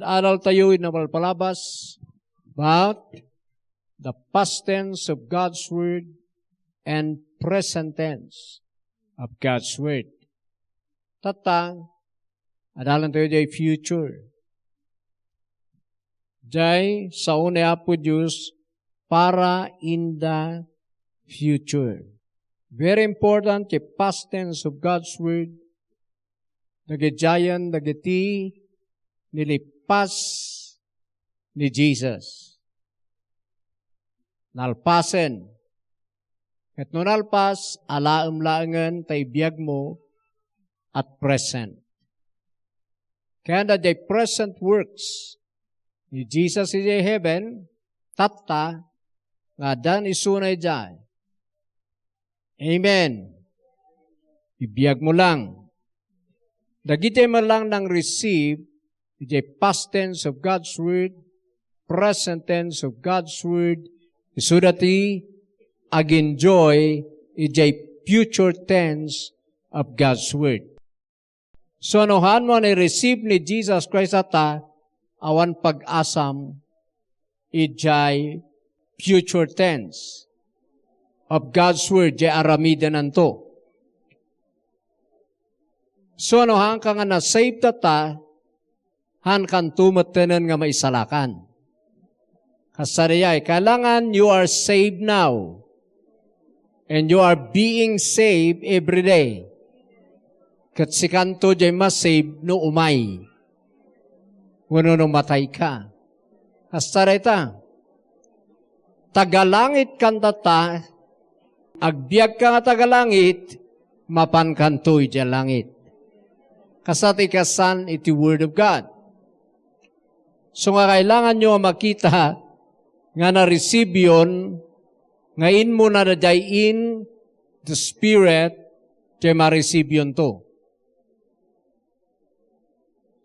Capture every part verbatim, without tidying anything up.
Adaltayo iti napalpalabas about the past tense of God's Word and present tense of God's Word. Tatta, adalentayo diay future. Diay sao ni Apo Dios para in the future. Very important ti past tense of God's Word. Dagidiayen dagiti nilipas ni Jesus. Nalpasen. Ket no nalpas, alaem laengen ta ibiagmo at present. Kayatna diay present works ni Jesus idiay heaven, tatta, nga addan isuna idiay. Amen. Ibiagmo lang. Dagiti met lang nang-receive idiay past tense of God's Word, present tense of God's Word, isuda ti ag-enjoy idiay future tense of God's Word. So, no haanmo a nai-receive ni Jesus Christ tatta, awan pag-asam idiay future tense of God's Word, diay aramidenanto. So, no haanka nga na-save tatta, haankanto metten nga maisalakan. Kasariay, kailangan you are saved now. And you are being saved every day. Ket sikanto diay ma-save no umay. Wenno no matayka. Kasta dayta. Tagalangitkan tatta, agbiagka nga tagalangit, mapankanto idiay langit. Kasta ti ikasaan iti Word of God. So nga kailanganyo a makita nga na-receiveyon, nga inmuna daydiay in the Spirit, diay ma-receiveyonto.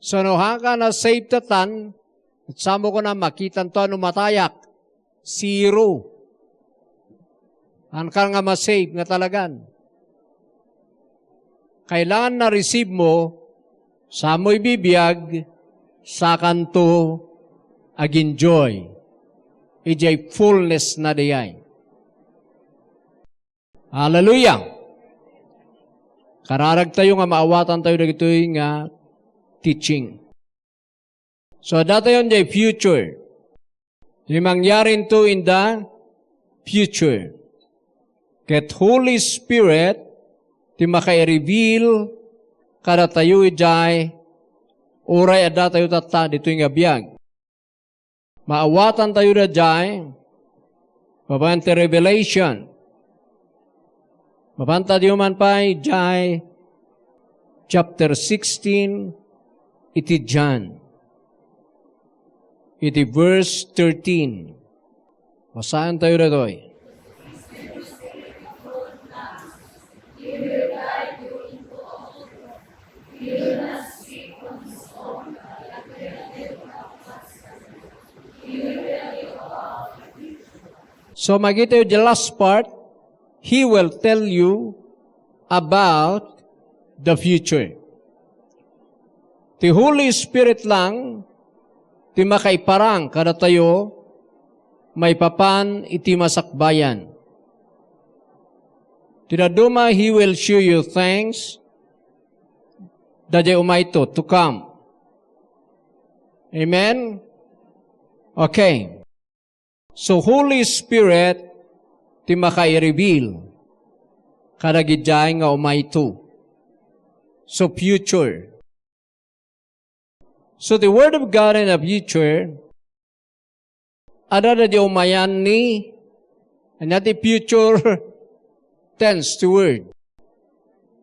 So no haanka na-save tattan, ket samo kuna makitanto a no matayak, zero. Haanka nga ma-save nga talagan. Kailangan na-receive mo, samo ibibiag, sakanto ag-enjoy idiay fullness na diay. Hallelujah! Kararagtayo nga maawatantayo dagitoy nga teaching. So, adda tayo diay future. Ti mangyarinto in the future. Ket Holy Spirit ti makairibbil kadatayo idiay uray adda tayo tatta ditoy nga biag. Maawatantayo daydiay, mapan ti Revelation. Mapanta diyo man pay diay chapter sixteen iti John, iti verse thirteen. Basaentayo daytoy. So, makitayo the last part, He will tell you about the future. Ti Holy Spirit lang ti makaiparang kadatayo maipapan iti masakbayan. Ti dadduma, He will show you things that they umayto to come. Amen? Okay. So, Holy Spirit ti makairibbil kadagiti nga umayto. So, future. So, the Word of God in the future, adda daydi umayan ni, ania ti future tense ti word.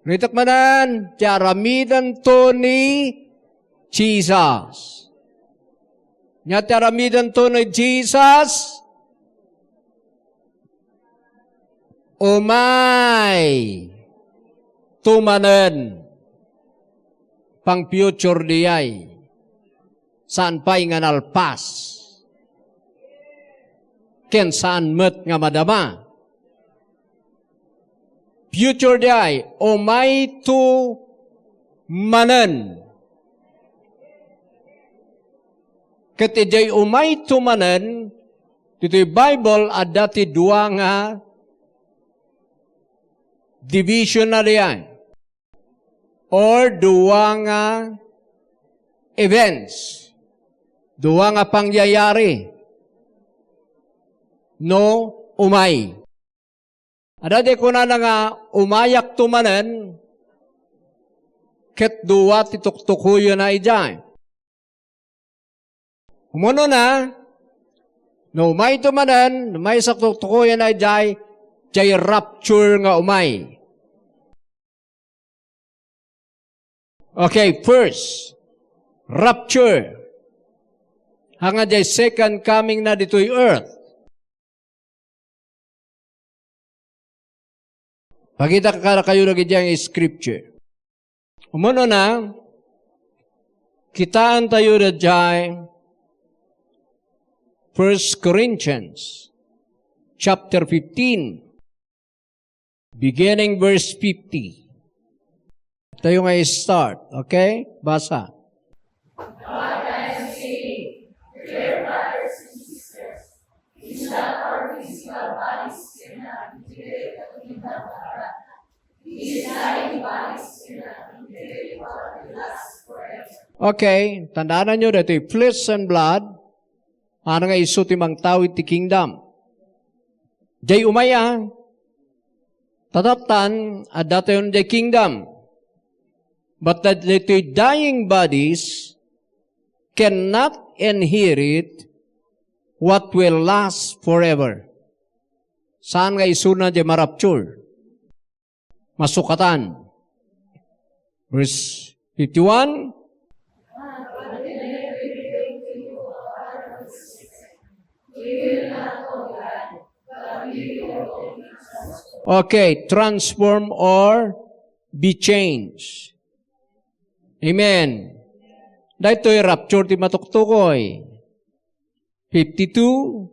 Ritek manen, ti aramidanto ni Jesus. Ania ti aramidanto ni Jesus? Umayto manen. Pang future diay. Saan pay nga nalpas. Ken saan met nga madama. Future diay, umayto manen. Ket idiay umayto manen, ditoy Bible, adda ti dua nga division na diay, or dua nga events, dua nga pangyayari no umay. Adda ti kunana nga umayakto manen, ket dua ti tuktukoyenna idiay. Umunona, no umayto manen, no maysa tuktukoyenna idiay, diay rapture nga umay. Okay, first, rapture. Haan nga diay second coming na ditoy earth. Pakita kadakayo dagiti scripture. Umunona, kitaentayo daydiay First Corinthians chapter fifteen, beginning verse fifty. Tayo nga i-start, okay? Basa. What I am saying, dear brothers and sisters, is that our physical bodies cannot inherit the kingdom of God. These dying bodies cannot inherit what will last forever. Okay, tandaan nyo dito, flesh and blood, ano nga isu ti mangtawid ti kingdom. Diay umay a, tatattan, adda tayon diay kingdom. But that the dying bodies cannot inherit what will last forever. Saan nga isuna diay marapture? Masukatan. Verse fifty-one. Okay, transform or be changed. Amen. Daytoy rapture ti matuktukoy. Fifty-two.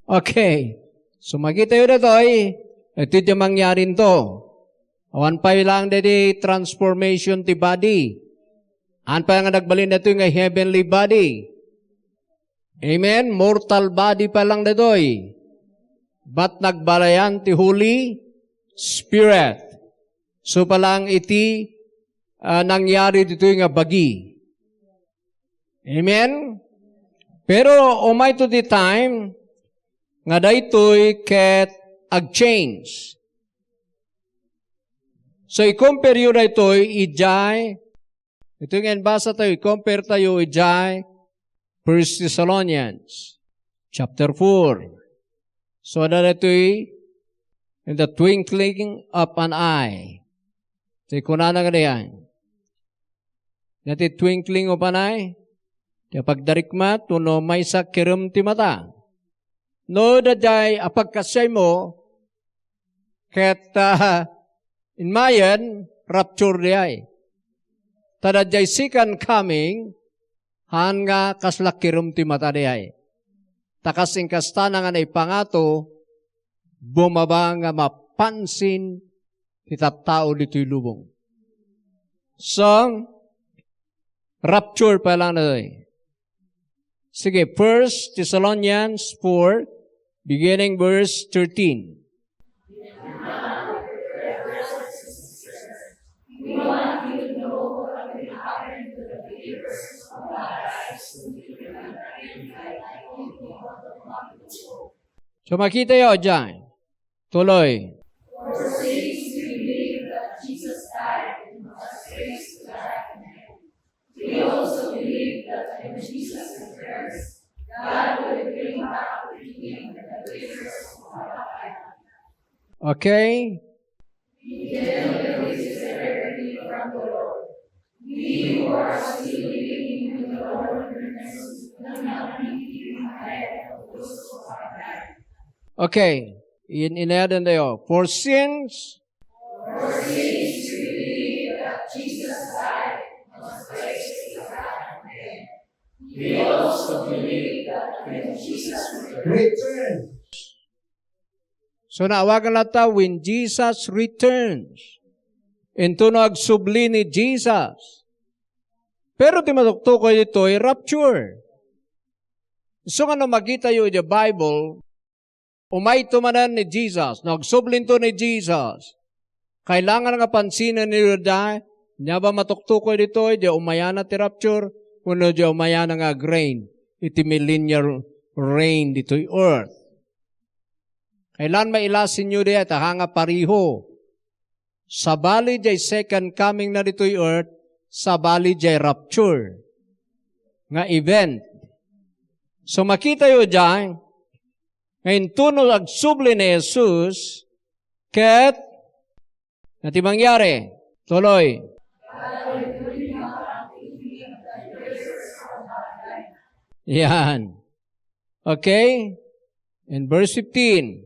Okay. So, makitayo daytoy, iti ti mangyarinto. Awan pay lang daydi transformation ti body. Haan pay nga nagbalin daytoy nga heavenly body. Amen? Mortal body pa lang daytoy. But nagbalayan ti Holy Spirit. So pa lang iti, ah, nangyari ditoy nga bagi. Amen? Pero umay to the time nga daytoy ket ag-change. So, i-compare yo daytoy idiay, ito nga inbasa tayo, i-compare tayo idiay First Thessalonians chapter four. So, adda daytoy in the twinkling of an eye. Ti kunana nga diay. Daytoy twinkling of an eye, ti pagdarikmat, wenno maysa kirem ti mata. No, daydiay a pagkasiaymo, ket, ah, immayen, rapture diay. Ta daydiay second coming, haan nga kasla kirem ti mata diay. Ta kas inkastana nga naipangato, bumaba nga mapansin ti tattao ditoy lubong. So, rapture pa lang na. Sige, First Thessalonians four, beginning verse thirteen. So, makita yo diay. Tuloy. For since we believe that Jesus died and was raised to life again, we also believe that when Jesus returns, God will bring back with him the believers who are alive. Okay? Then there is a reckoning from the Lord. We who are still living in the wilderness will not be given ahead of those who are alive. Okay. In, inayadan tayo. For since For since we believe that Jesus died and was raised to life, We also believe that when Jesus returns, return. So, naawagan latta, "When Jesus returns." Intono agsubli ni Jesus. Pero ti matuktukoy ditoy, rapture. So, nga no makitayo iti Bible, umayto manen ni Jesus, no agsublinto ni Jesus, kailangan nga pansinen ni Juda, ania ba matuktukoy ditoy, diay umayana ti rapture, wenno diay umayana nga ag-reign iti millennial reign ditoy earth. Kailan mailasinyo diay, ta haan nga pareho. Sabali diay second coming na ditoy earth, sabali diay rapture nga event. So, makitayo diay, nga intono agsubli ni Jesus, ket, nga ti mangyari, tuloy. Yan. Okay? In verse fifteen.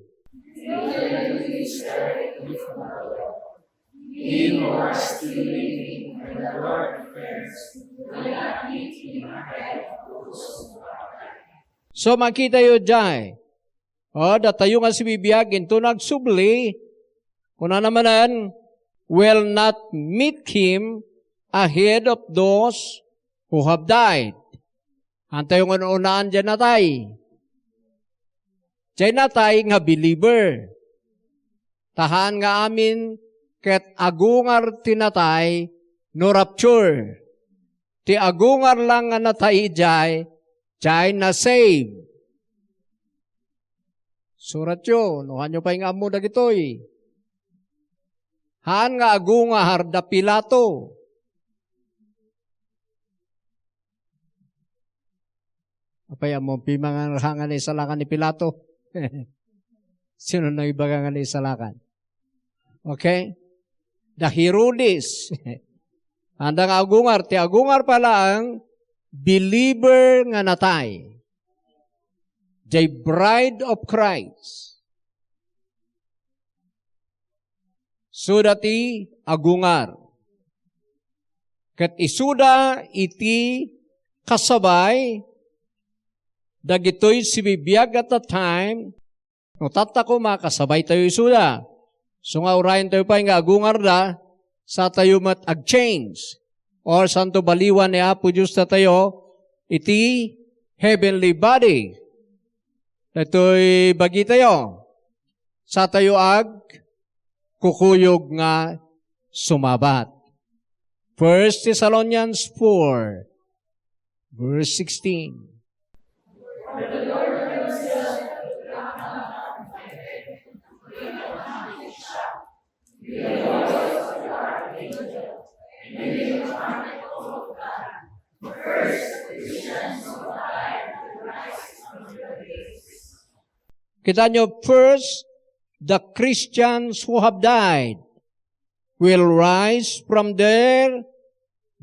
He who are still living when the Lord returns will not meet him ahead of those who are dying. So, makitayo diay. O, datayo nga sibibiag, intono agsubli, kunana manen, "Will not meet him ahead of those who have died." Haantayo nga un-unaan diay natay. Diay natay nga believer. Ta haan nga amin ket agungar ti natay no rapture. Ti agungar lang nga natay idiay, diay na-save. Suratyo, no haanyo pay nga ammo dagitoy. Haan nga agungar da Pilato. Apay, ammom pay nga haan nga naisalakan ni Pilato? Sino nang ibaga nga naisalakan? Okay? Da Herodes. Haanda nga agungar. Ti agungar pay laeng, believer nga natay. The bride of Christ. Isuda ti agungar. Ket isuda iti kasabay dagitoy sibibiag at that time, no tatta koma, kasabaytayo isuda. So nga urayentayo pay nga agungarda, satayo met ag-change. Or saanto baliwan ni Apo Dios datayo iti heavenly body. Daytoy bagitayo. Satayo agkukuyog nga sumabat. First Thessalonians four, verse sixteen. Kitaenyo, first, the Christians who have died will rise from their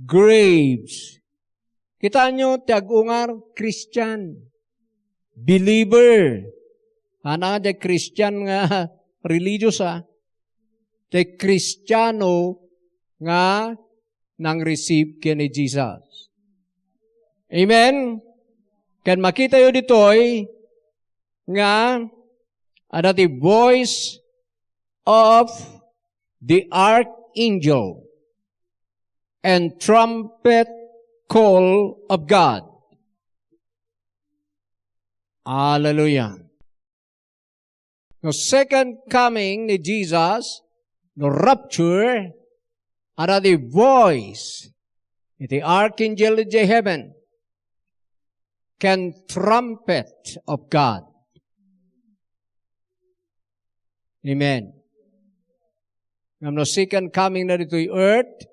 graves. Kitaenyo, ti agungar, Christian, believer. Haan nga diay Christian nga religious, a. Ti Kristiano nga nang-receive ken ni Jesus. Amen? Ken makitayo ditoy nga adda ti voice of the archangel and trumpet call of God. Hallelujah. No second coming ni Jesus, no rapture, adda ti voice iti archangel idiay heaven, ken trumpet of God. Amen. Ngem no second coming na ditoy earth,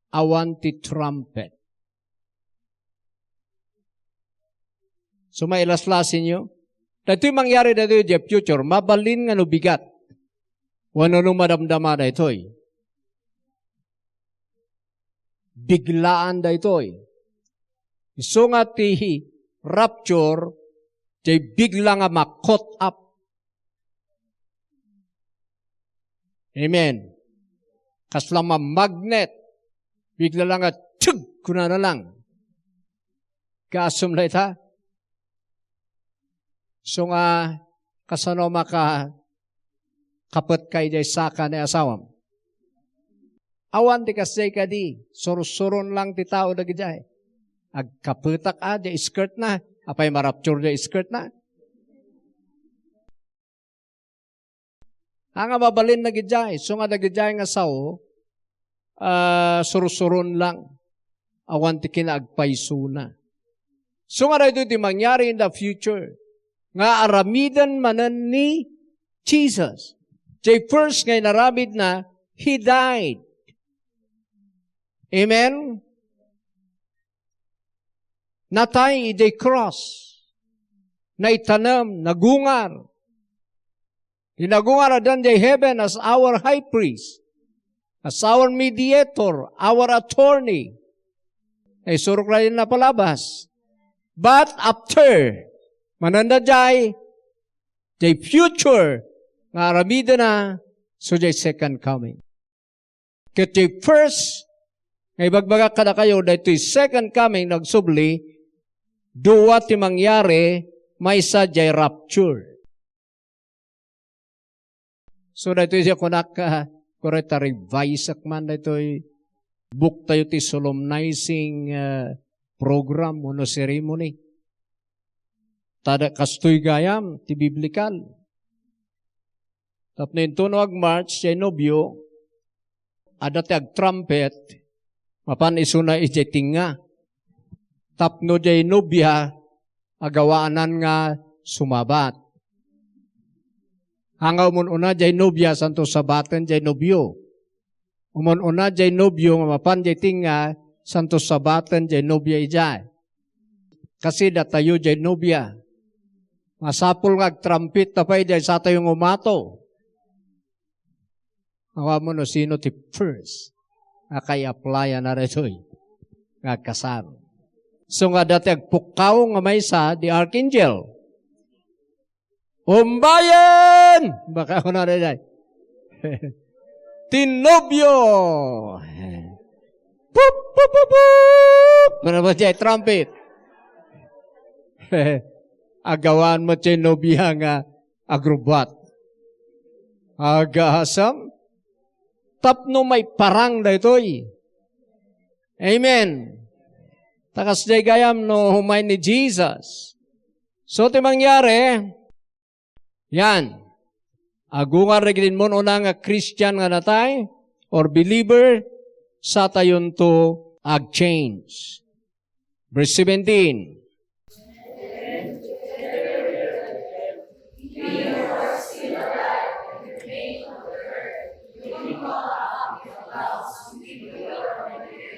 awan ti trumpet. So, mailaslasinyo? Daytoy mangyari daytoy idiay future, mabalin nga no bigat. Wenno no madamdama daytoy. Biglaan daytoy. Isu nga ti rapture, diay bigla nga ma-caught up. Amen. Kasla mamagnet, bigla lang nga, "Tug!" kunana lang. Kaasum dayta? So nga, kasano maka-, kapetka idiay saka ni asawam? Awan ti kasdiay kadi, sursuron lang ti tao dagidiay. Agkapetak a, diay skirt na. Apay ma-rapture diay skirt na? Anga mabalin dagidiay, so nga dagidiay nga sao, ah, sursuron lang. Awan ti kinaagpaysona. So nga daytoy ti mangyari in the future, nga aramiden manen ni Jesus. Diay first nga inaramidna, He died. Amen? Natay idiay cross. Naitanem, nagungar. Ti nagungar addan diay heaven as our high priest, as our mediator, our attorney. Naisurok na din napalabas. But after, mananda diay, diay future, nga aramidena, so diay second coming. Ket diay first, nga ibagbagak kadakayo, daytoy second coming, nagsubli, dua ti mangyari, maysa diay rapture. So, daytoy siya kunak, ah, kurita revise man daytoy book tayo ti solemnizing, ah, program wenno ceremony. Tada kastoy gayam ti biblical. Tapno intono ag-march, diay nobio, adda ti agtrumpet, mapan isuna idiay tengnga. Tapno diay nobia, agawaanan nga sumabat. Anga umun-una diay nobia, santo sabaten diay nobio. Umun-una diay nobio nga mapan diay tengnga, santo sabaten diay nobia idiay. Kasi datayo diay nobia. Masapul nga agtrumpet ta pay diay satayo nga umato. Awan mo no sino ti first nga kai-applyan na daytoy nga agkasar. So nga dati agpukkaw nga maysa, the archangel. Umbayen! Baka ako na rin ay. Ti nobio! Pup, pup, pup, pup! Ano ba diay trumpet? Agawaan mo diay nobia nga agrubbat. Agasam? Tapno maiparang daytoy. Amen. Ta kasdiay gayam no umay ni Jesus. So, ti mangyari, yan. Agungar dagiti immun-una nga Christian nga natay or believer, satayonto ag-change. Verse seventeen.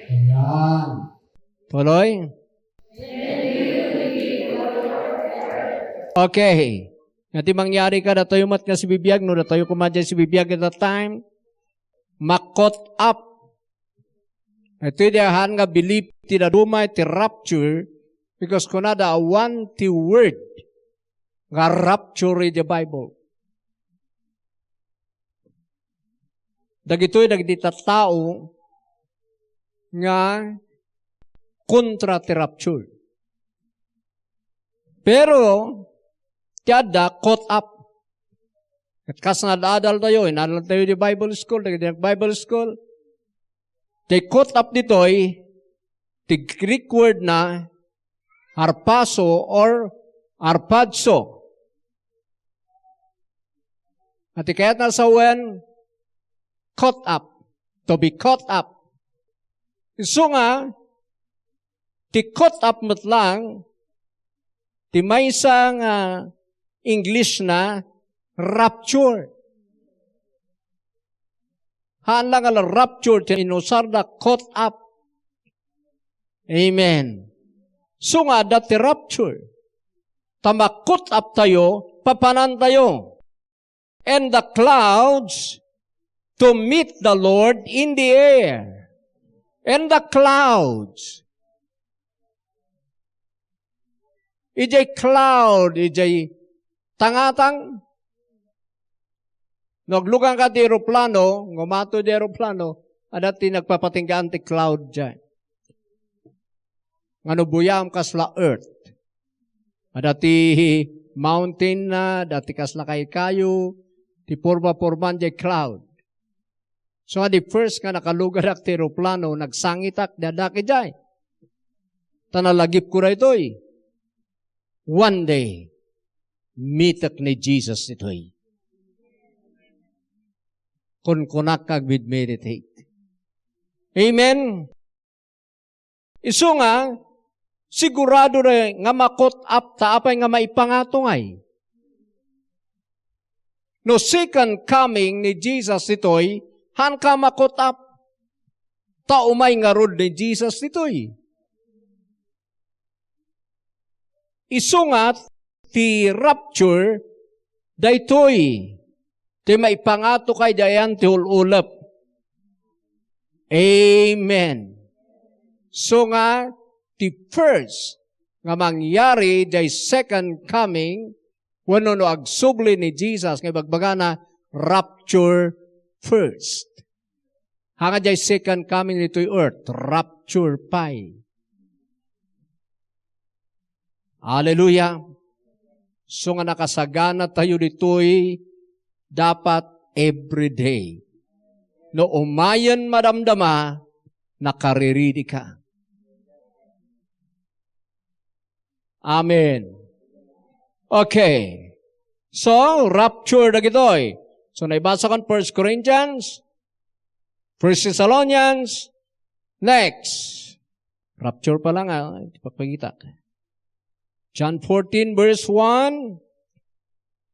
Ayan. Tuloy. Okay. Nga ti mangyari kadatayo met nga sibibiag, no datayo koma diay sibibiag at that time, ma-caught up. Itoy diay haan nga belief ti daduma iti rapture, because kunada awan ti word nga rapture iti Bible. Dagitoy dagiti tattao nga kontra ti rapture. Pero, ti adda, caught up. Ket kas nga ad-adal tayo, inadal tayo di Bible school, dagiti Bible school. Ti caught up ditoy, ti Greek word na, harpazo or harpazo. Iti kayatna a sawen, caught up. To be caught up. Isu nga, ti caught up met lang, ti maysa nga English na rapture. Haan lang nga rapture ti inusarda, caught up. Amen. So nga, adda ti rapture. Ta ma-caught up tayo, papanantayo. And the clouds to meet the Lord in the air. And the clouds. Idiay cloud, idiay tangatang. No aglugan ka ti eroplano, nga umato di eroplano, adda ti nagpapatinggaan ti cloud diay. nga no buyaam kasla earth. Adda ti mountain na, adda ti kasla kaykayo, ti porma-porman jay cloud. So nga di first nga nakalugadak ti eroplano, nagsangitak, di addak idiay. Ta nalagipko daytoy. One day, mitek ni Jesus ditoy. Kunkunak nga agmedmeditate. Amen? Isu nga, sigurado na nga makut-ap ta apay nga maipangato ngay. No second coming ni Jesus ditoy, haan ka makut-ap. Ta umay ngarud ni Jesus ditoy. Isu nga ti rapture, daytoy ti maipangato kay dayan ti ul-ulep. Amen. So nga, ti first nga mangyari jay second coming, wenno no agsubli ni Jesus nga ibagbagana, rapture first. Haan nga jay second coming ditoy earth, rapture pay. Hallelujah. So nga nakasagana tayo ditoy, dapat everyday. No umayen madamdama, nakariridika. Amen. Okay. So, rapture dagitoy. So, naibasa kan First Corinthians, First Thessalonians, next. Rapture pa lang, ah, ipapakita. John fourteen, verse one.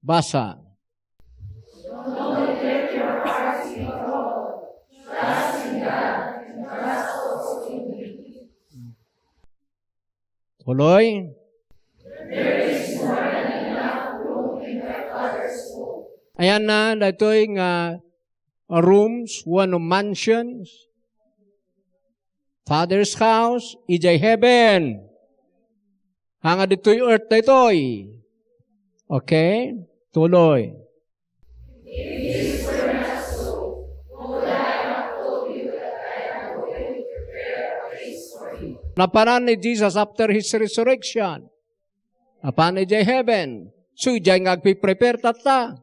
Basa. Tuloy. Ayan na, daytoy nga rooms, wenno mansions. Father's house, idiay heaven. Haan nga ditoy earth daytoy. Okay? Tuloy. Napanan ni Jesus after his resurrection. Napan idiay heaven. So, idiay nga agpiprepare tatta.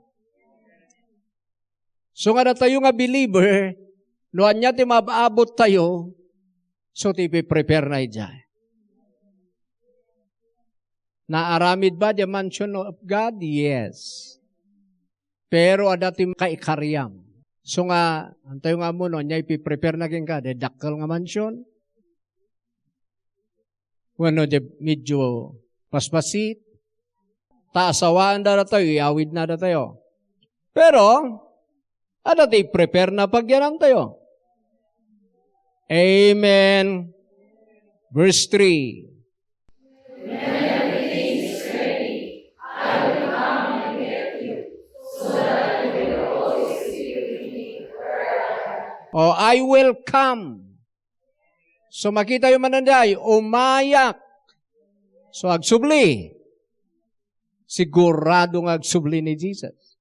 So, nga datayo nga believer, no ania ti maab-abot tayo, so, ti ipiprepare na idiay. Naaramid ba the mansion of God? Yes. Pero adda ti kaikariam. So nga, antayo nga ammo no ania ipiprepare na kenka, the dakkel nga mansion? Wenno, di medyo paspasit? Ta asawaan da datayo, iawid na datayo. Pero, adda ti prepare na pagyanantayo. Amen. Verse three. Oh, I will come. So, makitayo manen diay, umayak. So, agsubli. Sigurado nga agsubli ni Jesus.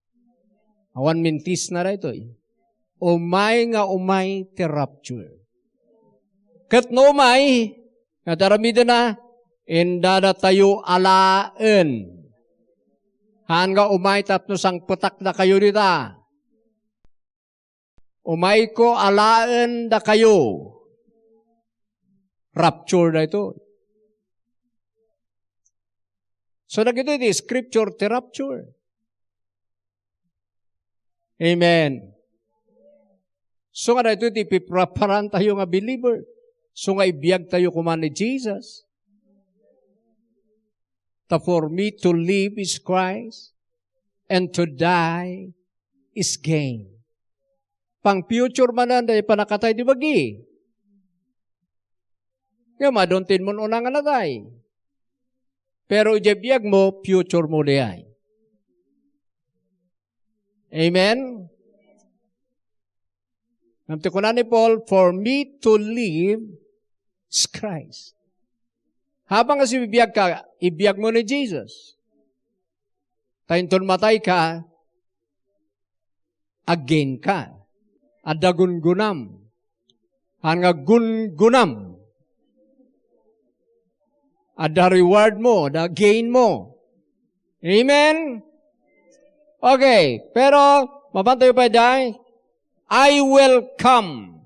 Awan mintis na daytoy. Umay nga umay ti rapture. Ket no umay, nga aramidna, indadatayo alaen. Haan nga umay tapno sangpetak dakayo dita. Umayko alaen dakayo. Rapture daytoy. So, dagitoy ti scripture ti rapture. Amen. So, nga daytoy ti pipreparantayo nga believer. So, nga ibiagtayo koma ni Jesus. Ta for me to live is Christ, and to die is gain. Pang future manen, day panakatay di bagi. Nga maduntin mo unang natay. Pero idiay biag mo, future mo diay. Amen? Ngem ti kuna ni Paul, "For me to live is Christ." Habang nga sibibiag ka, ibiag mo ni Jesus. Ta inton matay ka, again ka. Adda gungunam. Haan nga gungunam. Adda reward mo, adda gain mo. Amen? Okay, pero mapantayo pa diay, "I will come."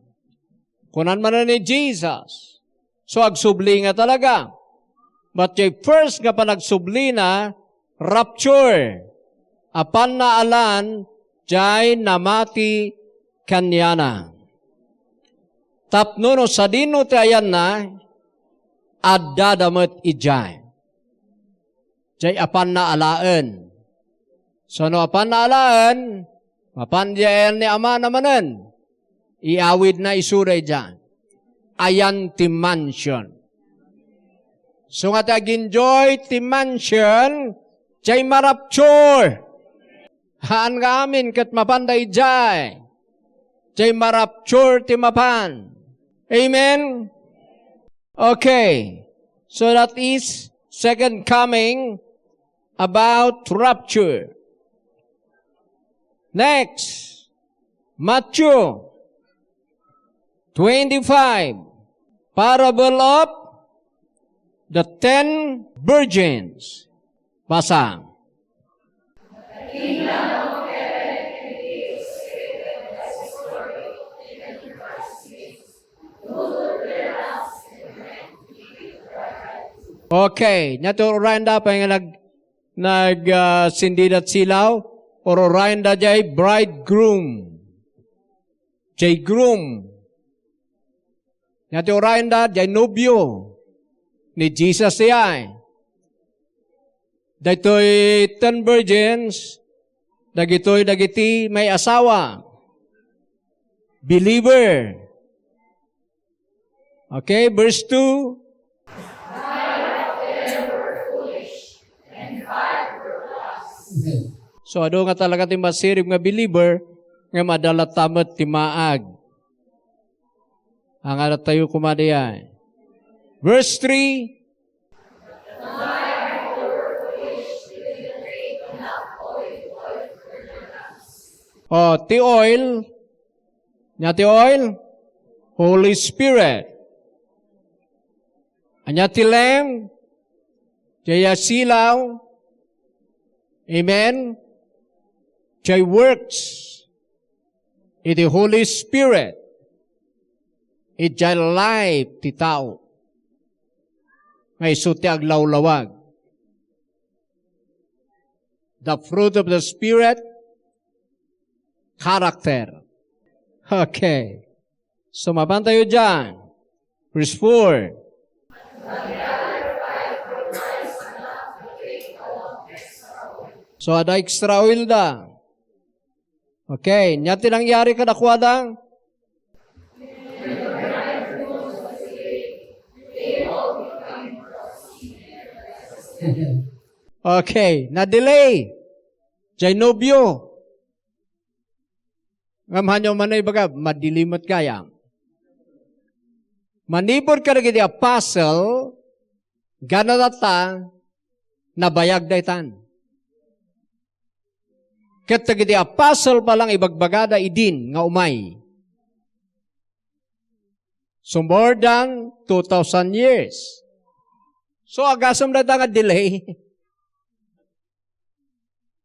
Kunan man ni Jesus. So, agsubli nga talaga. But jay first nga panagsublina, rapture. Apanna alan jay namati kaniana. Tapno no sadino ti ayanna, addada met idiay. Jay apanna alaen. So, no apanna alaen, mapan di ayan ni Amana manen. Iawidna isu daydiay. Ayan ti mansion. So nga ti ag-enjoy ti mansion, jay marapture. Haan nga amin ket mapanda idiay. Jay marapture ti mapan. Amen? Okay. So that is second coming about rapture. Next, Matthew twenty-five, parable of the ten virgins. Basa. Okay, nia ti urayenda pay nga nag-, nag, ah, sindi dat silaw, ururayenda jay bridegroom. Jay groom. Nia ti urayenda, jay nobio ni Jesus idiay. Daytoy ten virgins, dagitoy dagiti may asawa. Believer. Okay, verse two. So, adu nga talaga ti masirib nga believer, nga madala ta met ti maag. Angaratayo koma diay. Verse three. Oh, ti oil. Nia ti oil? Holy Spirit. Ania ti lamp? Jay silaw. Amen? Jay works. Iti Holy Spirit. Idiay life ti tao. Nga isu ti aglawlawag. The fruit of the Spirit, character. Okay. So, mapantayo diay. Verse four. So, adda extra oil da. Okay, nia ti nangyari kadakuada? Okay, na-delay. Jay nobio. Ngem hanyo man ibaga, madilim met gayam. Manipud kadagiti apostle, ganadata, nabayag daytan. Ket dagiti apostle pa lang ibagbagada idin nga umay. So more than two thousand years. So agasem dayta nga delay.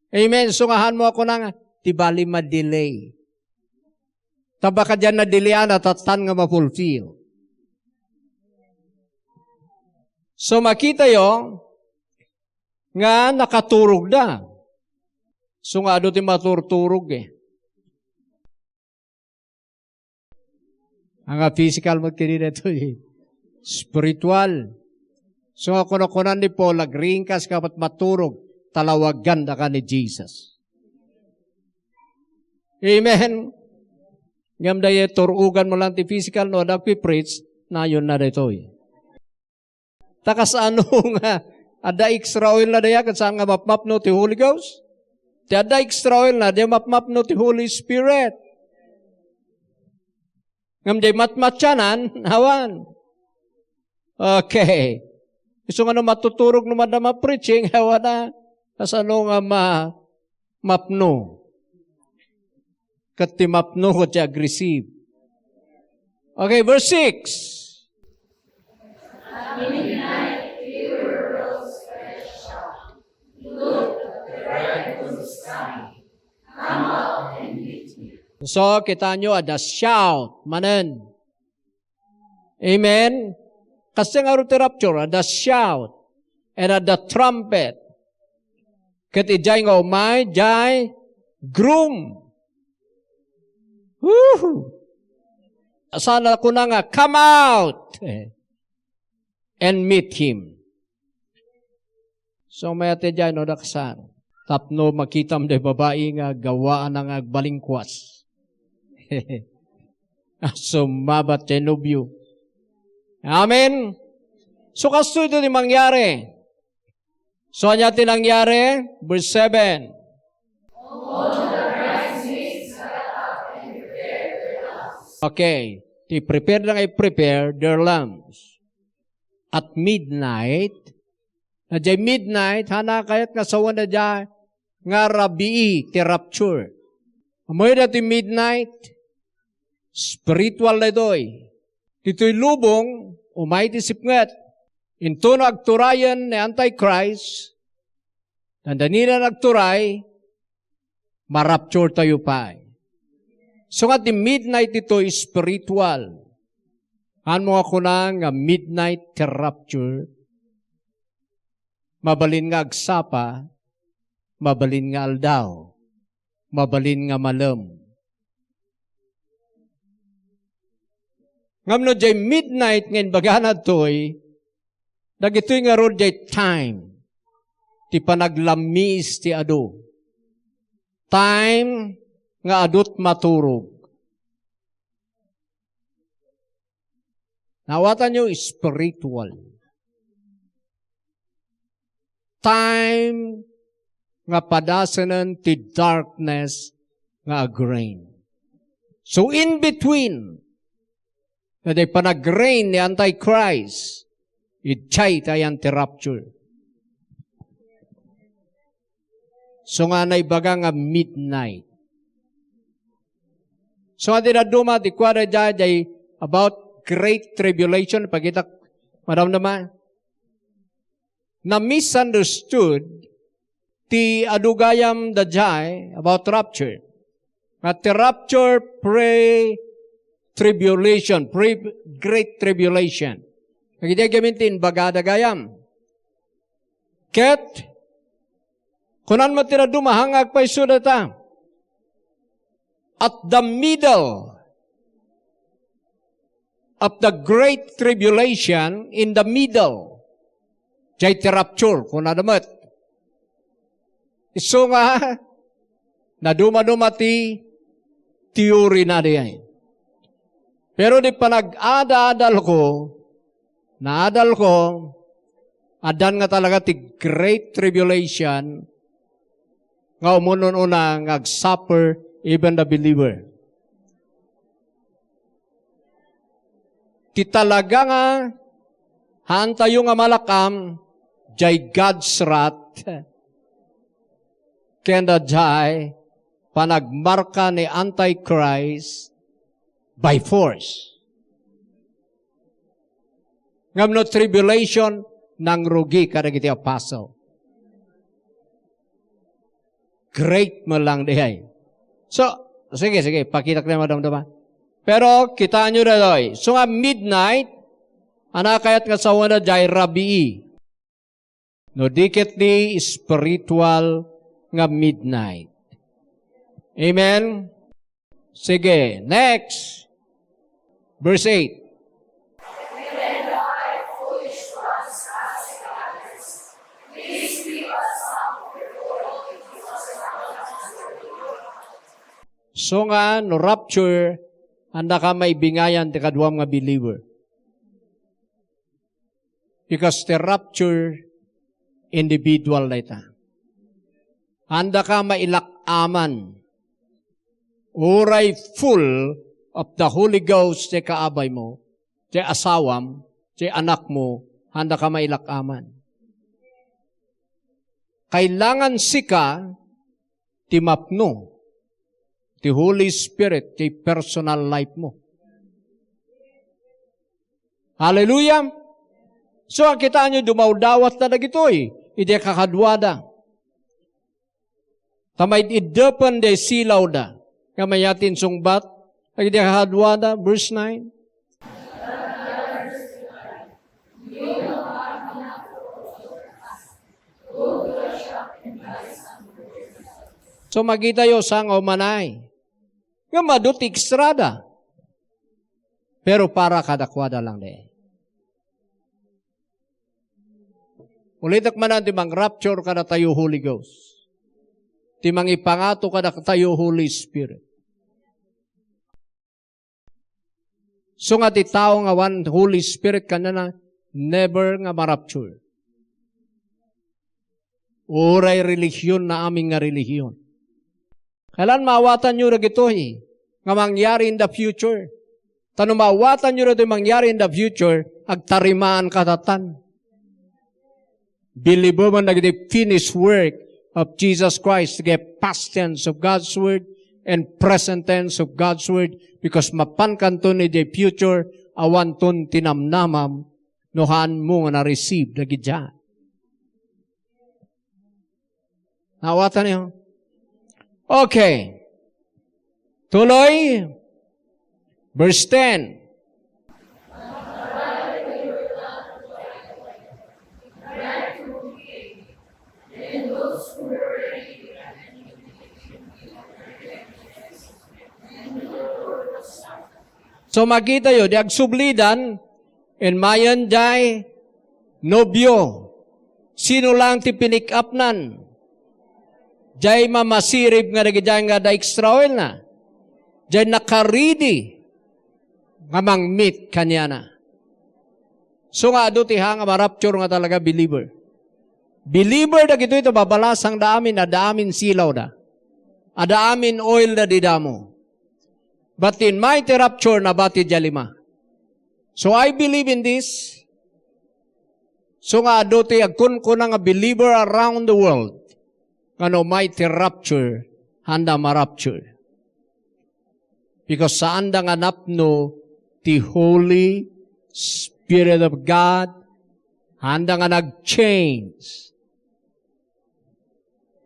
Amen. So nga hanmo a kuna nga, ti bali madelay. Ta baka diay nadelayan, tattan nga mafulfill. So makitayo nga nakaturogda. So nga adu ti maturturog eh. Ania nga physical met ketdi daytoy. Spiritual. So nga kunakunan ni Paul, agriingkas ka ket maturog, talawagan daka ni Jesus. Amen. Ngem daytoy turugan mo lang ti physical, no, adda agpi-preach, nayon na daytoy. Ta kasano nga adda extra oil na daya ket saan nga mapmapno ti Holy Ghost? Ti adda extra oil na, di mapmapno ti Holy Spirit. Ngem di matmatianan, awan. Okay. Isu nga no matuturog no madda ma-preaching, awan na. Kasano nga ma-, mapno? Ket ti mapno ket ti agreceive. Okay, verse six. So, kitaenyo, adda shout manen. Amen? Kastoy ngarud ti rapture, adda shout, and adda trumpet. Ket idiay nga umay, diay groom. Woohoo! Saan a kuna nga, "Come out and meet him." So, mayat idiay no daksan. Tapno makitam diay babai nga gawaanna nga agbalingkuas. Summabat diay nobio. Amen. So, kastoy ti mangyari. So, ania ti nangyari? Verse seven. Okay. Ti prepare lang ay prepare their lamps. At midnight, na diay midnight, haanna kayat nga sawen na diay nga rabii ti rapture. Ammoyo daytoy midnight, spiritual daytoy. Ditoy lubong, umay ti sipnget. Intono agturayen ni Antichrist, dandaninan agturay, marapture tayo pay. So nga ti midnight ditoy spiritual. Haan mo nga kuna nga midnight ti rapture? Mabalin nga agsapa, mabalin nga aldaw, mabalin nga malem. Ngem no diay midnight nga imbagana ditoy, dagitoy ngarud diay time ti panaglammiis ti adu. Time nga adut maturog. Nawatanyo, spiritual. Time nga padasenen ti darkness nga ag-reign. So, in between, na diay panag-reign ni Antichrist, idiay ti ayan ti rapture. So nga naibaga nga midnight. So nga ti dadduma, ti kuada diay, diay about great tribulation, pakitak, madamdama. Na-misunderstood ti adu gayam daydiay about rapture. Nga ti rapture pre-tribulation, pre-great tribulation. Dagiti gamin ti imbagada gayam. Ket, kunan met ti dadduma nga agpayso dayta, at the middle of the great tribulation, in the middle, diay ti rapture, kunada met. Isu nga, nadumaduma ti theory na diay. Pero di panag-ada-adalko, naadalko, addan nga talaga ti great tribulation nga umunun-una nga agsuffer even the believer. Ti talaga nga haantayo nga malak-am, diay God's wrath, ken diay panagmarka ni Antichrist by force. Ngem no tribulation, nangrugi kadagiti apostle. Great mo lang diay. So, sige, sige, pakitak na madamdama. Pero, kitaenyo daytoy. So nga midnight, haanna kayat nga sawen na diay rabii. No di ket di spiritual nga midnight. Amen? Sige, next. Verse eight. So nga, no rapture, haanka maibingayan ti kaduam nga believer. Because the rapture, individual dayta. Haanka mailak-aman. Uray full of the Holy Ghost ti kaabaymo, ti asawam, ti anakmo, haanka mailak-aman. Kailangan sika ti mapno ti Holy Spirit ti personal life mo. Hallelujah! So, kitaenyo, dumawdawatda dagitoy, idi kakaduada. Ta maid-iddepen diay silawda. Nga mayat ti insungbat dagiti kaduada, verse nine. So, makitayo, saan nga umanay? Ngem adu ti ekstrada. Pero para kadakuada lang di. Ulitek manen ti mang-rapture kadatayo, Holy Ghost. Ti mangipangato kadatayo, Holy Spirit. So nga ti tao nga awan Holy Spirit kaniana, never nga ma-rapture. Uray relihion na amin nga relihion. Kailan maawatanyo dagitoy nga mangyari in the future? Ta no maawatanyo dagitoy mangyari in the future, agtarimaan kadatan. Believe man dagiti finished work of Jesus Christ, dagiti past tense of God's word and present tense of God's word, because mapankanto in the future, awanton ti namnamam no haanmo nga na-receive dagidiay. Naawatan niyo? Okay. Tuloy. Verse ten. So, makitayo, di agsublidan, Imayen jay nobio. Sino lang ti pinik-apnan? Jay mamasirib nga dagidiay nga adda extra oilna. Jay nakaridi nga mang-meet kaniana. So nga adu ti ha nga ma-rapture nga talaga believer. Believer dagitoy ta babalasangda amin, adda amin silawda. Adda amin oilda dida ammo. But in mighty rapture, nabati jay lima. So I believe in this. So nga adu ti agkunkuna nga believer around the world nga no mighty rapture, haanda ma-rapture. Because saanda nga napno ti Holy Spirit of God, haanda nga nag-change.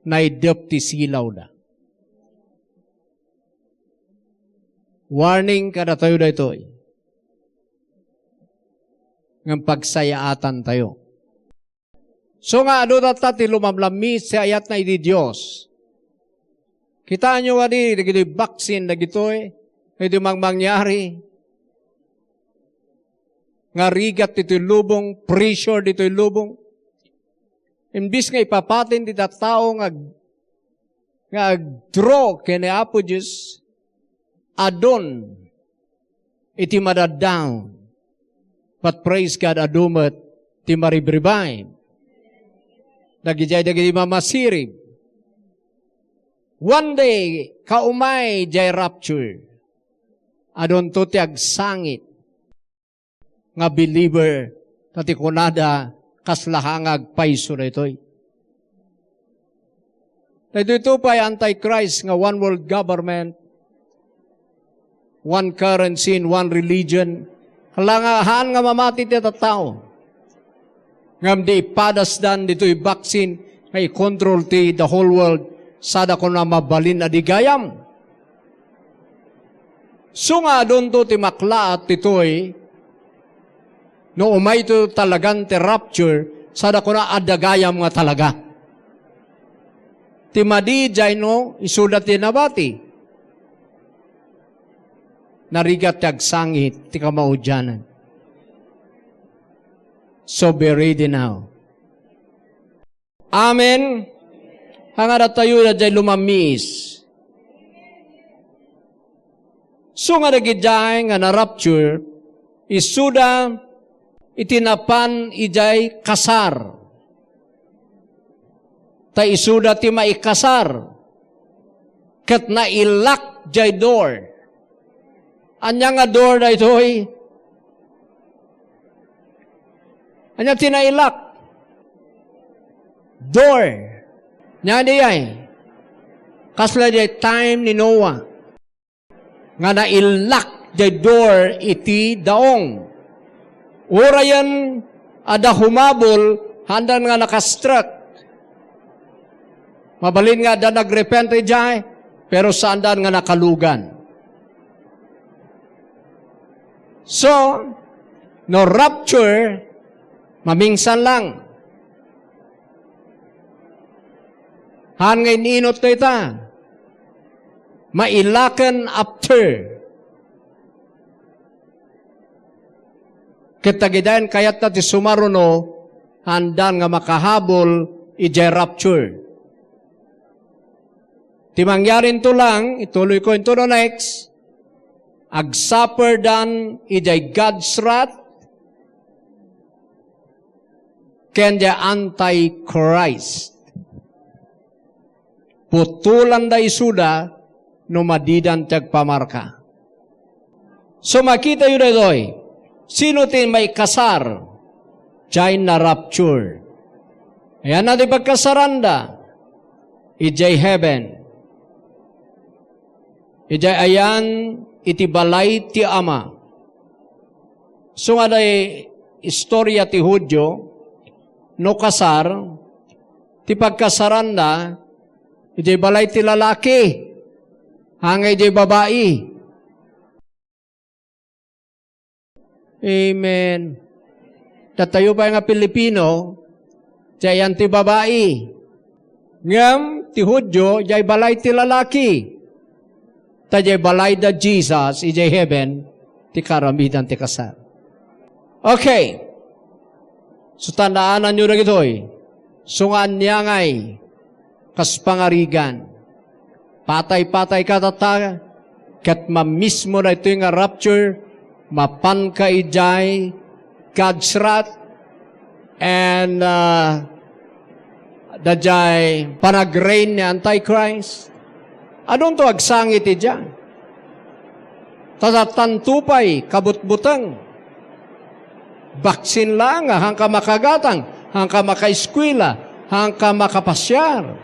Naidep ti silawda. Warning kadatayo daytoy. Ngem pagsayaatantayo. So nga adu tatta ti lumamlammis ti ayatna iti Dios. Kitaenyo kadi dagitoy vaccine dagitoy, dagitoy mangmangyari nga rigat ditoy lubong, pressure ditoy lubong. Imbis nga ipapatin ti tattao nga ag-, nga agdraw ken ni Apo Dios, adun iti madaddaw. But praise God, adu met ti maribribain. Dagidiay dagiti mamasirib. One day, kaumay jay rapture, adunto ti agsangit nga believer, ta ti kunada, kasla ha nga agpayso daytoy. Daytoy to pay antichrist nga one world government, one currency and one religion. Hala nga, haan nga mamati ti tattao. Ngem di ipadasdan ditoy vaccine nga i-control ti the whole world, sada kuna mabalin a di gayam. So nga adunto ti maklaat ditoy, no umayto talagan ti rapture, sada kuna adda gayam nga talaga. Ti madi jay no isuda ti nabati. Narigat ti agsangit ti kamaudianan. So be ready now. Amen. Hangaratayo daydiay lumammis. So nga dagidiay nga na-rapture, isuda iti napan idiay kasar. Ta isuda ti maikasar. Ket nailak jay door. Ania nga door daytoy? Ania ti nailak? Door. Ania diay? Kasla diay time ni Noah. Nga nailak jay door iti daong. Urayen adda humabol, haandan nga nakastrek. Mabalin nga adda nagrepente jay. Pero saandan nga nakalugan. So, no rapture, mamingsan lang. Haan nga in-inot dayta. Mailaken after. Ket dagidayan kayatta ti sumaruno, haandan nga makahabol idiay rapture. Ti mangyari into lang, ituloyko into the next, agsufferdan idiay God's wrath, ken diay Antichrist. Putolanda isuda no madidan ti agpamarka. So, makitayo daytoy. Sino ti maikasar? Diay na-rapture. Ayanna ti pagkasaranda idiay heaven. Idiay ayan iti balay ti Ama. So nga day istorya ti Judio, no kasar, ti pagkasaranda, idiay balay ti lalaki, haan nga idiay babai. Amen. Datayo pay nga Pilipino, ti ayan ti babai. Ngem ti Judio, idiay balay ti lalaki. Ta idiay balay da Jesus, idiay heaven, ti kaaramidan ti kasar. Okay. So, tandaananyo dagitoy. So nga ania ngay, kas pangarigan. Patay-patay ka tatta, ket mamismo daytoy nga rapture, mapanka idiay God's wrath, and, uh, daydiay panagreign ni Antichrist. Adunto agsangit idiay. Ta, ta, tanto pay kabutbuteng. Baksin laeng nga haanka makagatang, haanka makaeskuela, haanka makapasiar.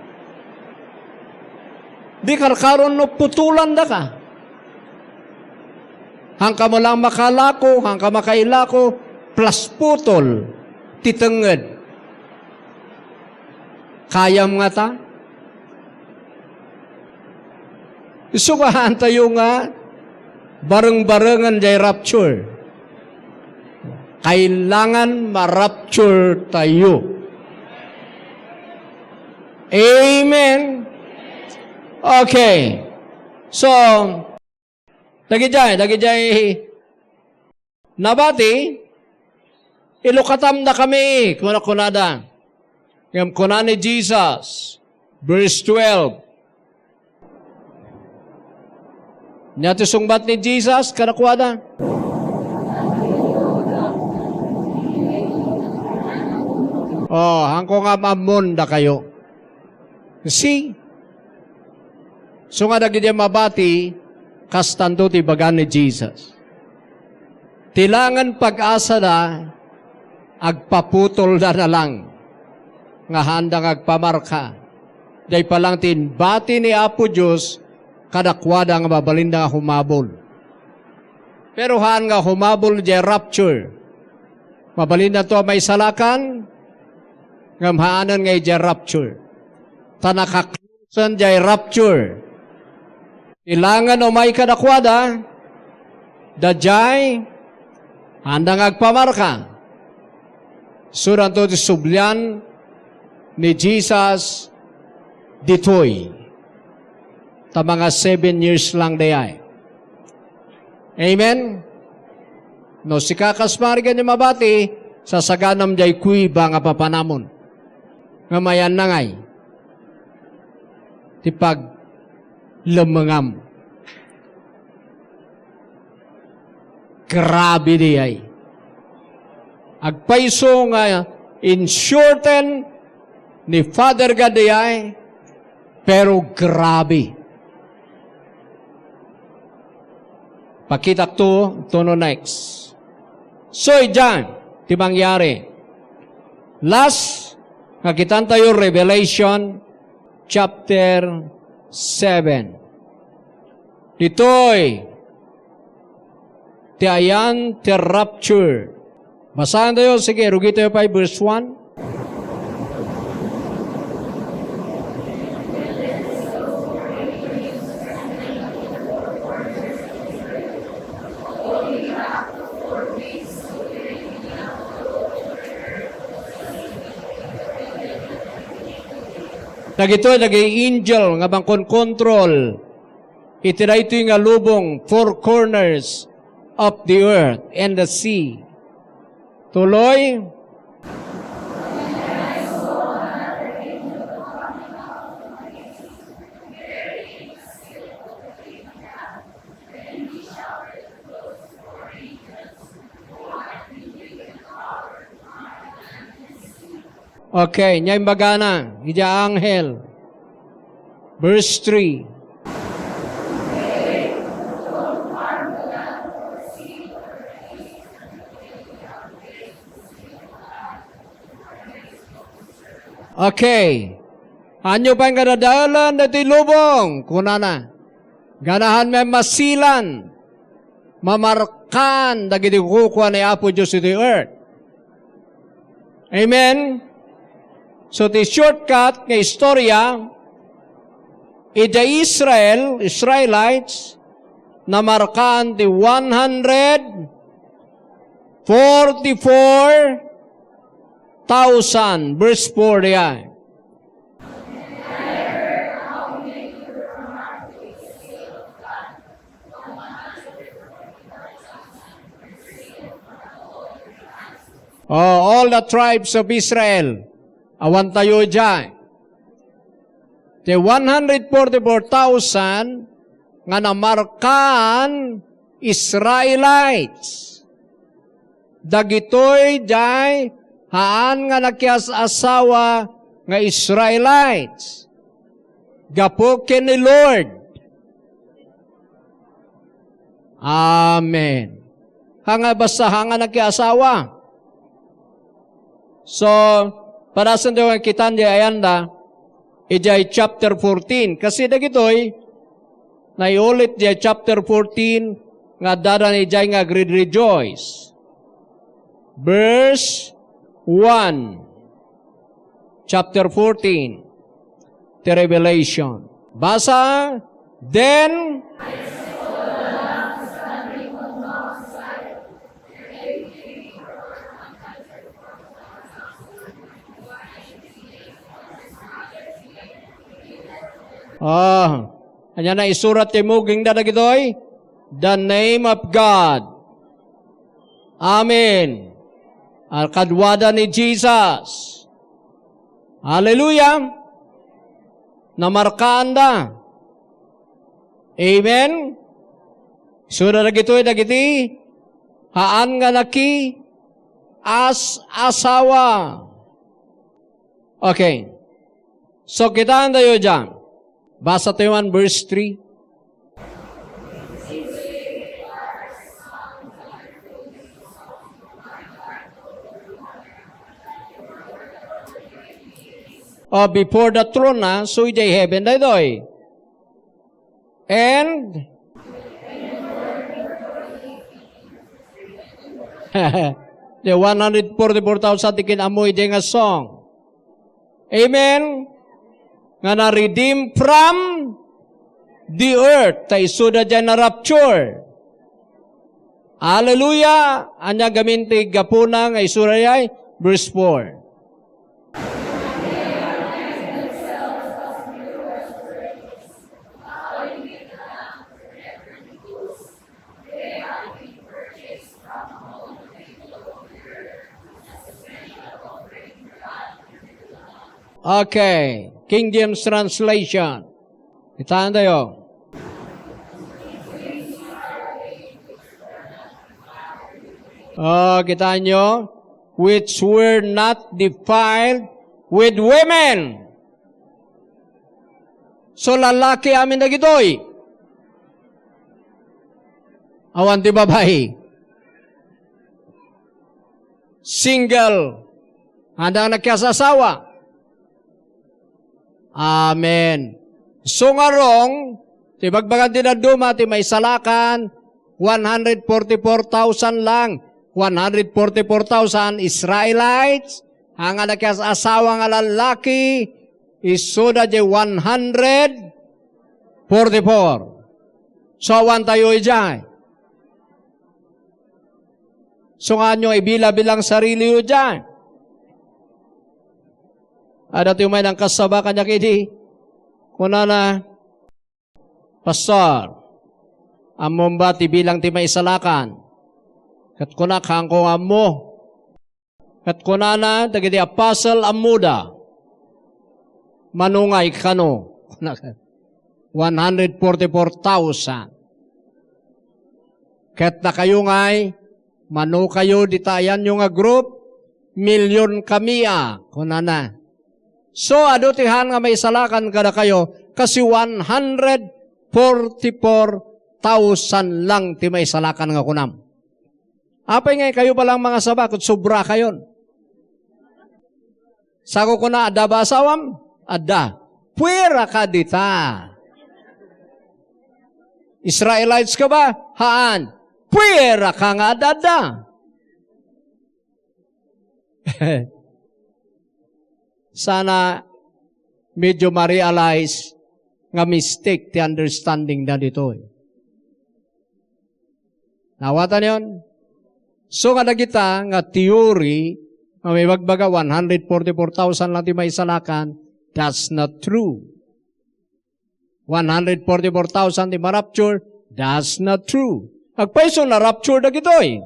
Di karkaron no putolandaka. Haanka mo lang makalako, haanka makailako, plus putol ti tengnged. Kayam ngata? Isu nga haantayo nga bareng-barengen diay rapture. Kailangan ma-rapture tayo. Amen. Okay. So, dagidiay, dagidiay nabati, "Ilukatam dakami," kuna-, kunada. Ngem kuna ni Jesus, verse twelve, ania ti sungbat ni Jesus kadakuada? Oh, haanko nga am-ammon dakayo. See? So nga dagiti mabati, kastanto ti ibaga ni Jesus. Ti langen pag-asada, agpaputolda na lang nga haanda nga agpamarka. Diay pa lang ti inbati ni Apo Dios kadakuada nga mabalinda nga humabol. Pero haan nga humabol diay rapture. Mabalindanto a maisalakan, ngem haanen nga idiay rapture. Ta nakaklusen diay rapture. Ti langen umay kadakuada, daydiay, haanda nga agpamarka. Isudanto ti sublian ni Jesus ditoy. Ta mga seven years lang dayay. Amen? No sika kas pangarigan nga mabati, sasaganam diay kuiba nga papanamon. Nga mayan na ngay. Ti paglemmengam. Grabe dayay. Agpayso nga insureten ni Father God dayay, pero grabe. Pakitak to, to no next. So, idiay, ti mangyari. Last, nga kitantayo, Revelation chapter seven. Ditoy, ti ayan ti rapture. Basaentayo, sige, rugitayo pay verse one. Dagitoy dagiti angel nga mangkonkontrol iti daytoy nga lubong, four corners of the earth and the sea. Tuloy. Okay, nia imbagana, iti anghel. Verse three. Okay. Anyo pay nga dadaelen ditoy lubong, kunana. Ganahan met masilan, mamarkaan dagiti kukua ni Apo Dios iti earth. Amen? So, ti shortcut nga istorya, ida Israel, Israelites, namarkaan ti one hundred forty-four thousand. Verse four diay. Oh, all the tribes of Israel. Awan tayo diay. Ti one hundred forty-four thousand nga namarkaan Israelites. Dagitoy diay haan nga nakias-asawa nga Israelites gapu ken ni Lord. Amen. Haan nga basta, haan nga nakiasawa. So, padasentayo nga kitaan diay ayanda, idiay chapter fourteen. Kasi dagitoy, naiulit diay chapter fourteen, nga addadan idiay nga agrejoice. Verse one. Chapter fourteen, the Revelation. Basa, then, ah, ania naisurat ti mugingda dagitoy? The name of God. Amen. Alkaduada ni Jesus. Hallelujah. Namarkaanda. Amen. Isuda dagitoy dagiti haan nga naki as asawa. Okay. So, kitaan tayo dyan. Basa tayo man verse three. Oh, before the throne, ah, so idiay heaven daytoy. And the one hundred forty-four thousand ti kin-ammo idiay nga song. Amen? Nga na-redeem from the earth, ta isuda diay na-rapture. Hallelujah! Ania gamin ti gapuna nga isuda diay? Verse four. Okay. King James Translation. Kitaan tayo. Oh, kitaan nyo? Which were not defiled with women. So, lalaki amin dagitoy. Awan ti babai. Single. Haan nga nakiasasawa. Amen. So, ngarong, ti bagbagan ti dadduma, ti maisalakan, one hundred forty-four thousand lang. One hundred forty-four thousand Israelites, haan nga nakias-asawa nga lallaki, isuda diay one hundred forty-four. So, awan tayo idiay. So, nga nyo ibila-bilang sarili yu diay. Adda ti umay nangkasaba kaniak idi. Kunana, "Pastor, ammom ba ti bilang ti maisalakan?" Ket kunak, "Haanko nga ammo." Ket kunana dagiti apostle, "Ammoda." "Mano ngay kano?" One hundred forty-four thousand. Ket dakayo ngay, mano kayo dita ayanyo nga group? "Milyon kami a," kunana. So, adu ti haan nga maisalakan kadakayo, kasi one hundred forty-four thousand lang ti maisalakan nga kunam. Apay nga ikayo pa lang mangasaba ket sobra kayon? Sa kukuna, "Adda ba asawam?" "Adda." "Pueraka dita." "Israelites ka ba?" "Haan." "Pueraka nga adda." Sana medyo ma-realize nga mistake ti understanding na ditoy. Naawatan yon? So nga dagita nga theory nga may bagbaga one hundred forty-four thousand lang ti maisalakan, that's not true. One hundred forty-four thousand ti ma-rapture, that's not true. Agpayso na-rapture dagitoy.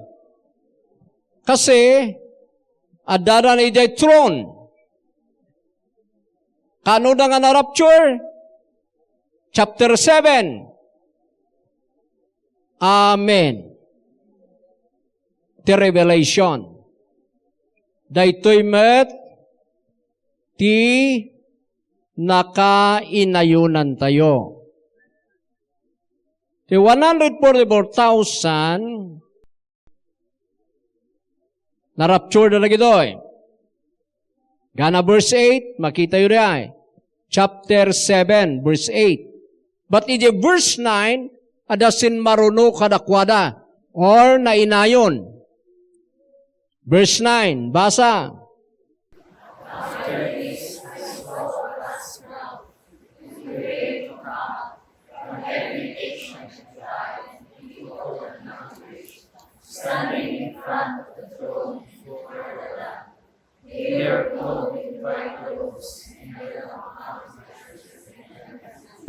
Kasi, addada na idiay throne. Kano da nga na-rapture? Chapter seven. Amen. The Revelation. Daytoy met ti nakainayonantayo. Ti one hundred forty-four thousand, na-rapture da dagitoy. Gana verse eight, makitayo diay. Chapter seven, verse eight. But iti verse nine, adda sinmaruno kadakuada, or nainayon. Verse nine, basa.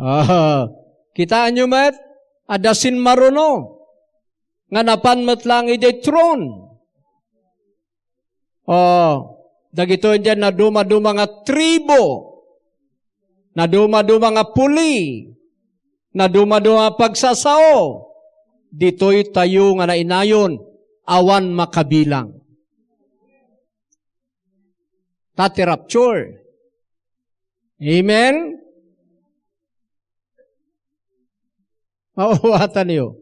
Ah, kitaenyo met, adda sinmaruno nga napan met lang idiay tron. Oh, dagitoy diay nadumaduma nga tribo, nadumaduma nga puli, nadumaduma nga pagsasao, ditoy tayo nga nainayon, awan makabilang. Ta ti rapture. Amen? Mauwatanyo.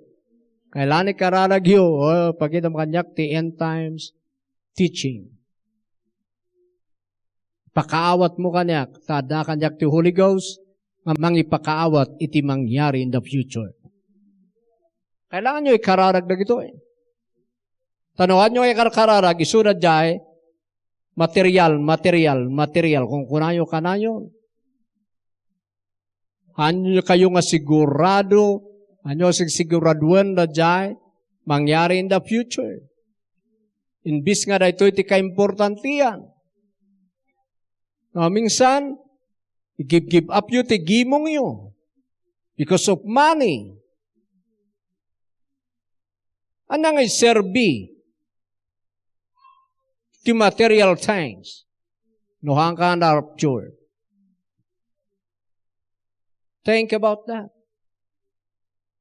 Kailangan ikararagyo. Oh, pakita mo kaniak ti end times teaching. Pakaawat mo kaniak, ta adda kaniak ti Holy Ghost, nga mangipakaawat iti mangyari in the future. Kailangan nyo ikararag dagitoy. Tanawanyo nga ikarkararag, isuda diay, material, material, material. Kung kunayo, kanayon. Haanyo kayo nga sigurado, haanyo sigsiguraduan daydiay mangyari in the future. Imbis nga daytoy ti kaimportantian. No, minsan, i-give, give up yo ti gimong yo because of money. Ania nga iserbi ti material things no haanka na-rapture? Think about that.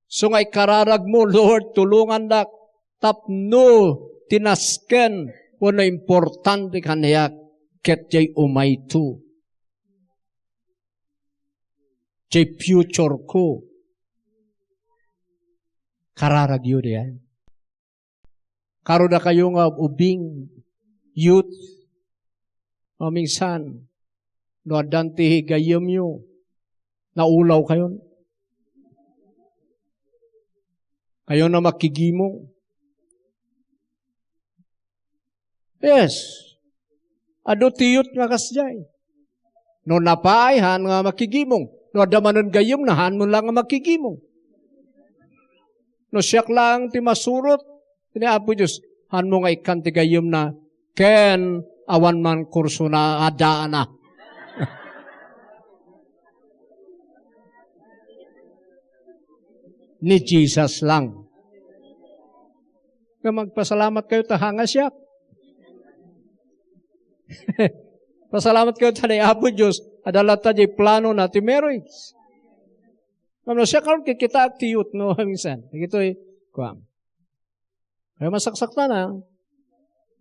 So nga ikararag mo, "Lord, tulongandak tapno tinasken wenno importante kaniak ket diay umayto." Ti future ko. Kararagyo diay. Karo dakayo nga ubing, youth, maminsan, no addan ti gayyemyo, naulaw kayon. Kayo na makigimong. Yes. Adu ti youth nga kasdiay. No napay, haan nga makigimong. No adda manen gayyemna, haan mo lang nga makigimong. No siak lang ti masurot, ni Apo Dios, haan mo nga ikkan ti gayyemna, ken awan man kursona, addaana. ni Jesus lang. Nga magpasalamat kayo ta hanga siak. Pasalamat kayo ta ni Apo Dios, adda latta diay plano na ti marriage. Ano siya karon kikita ti youth, no? Minsan, dagitoy, kuwan. Kaya masaksakta na,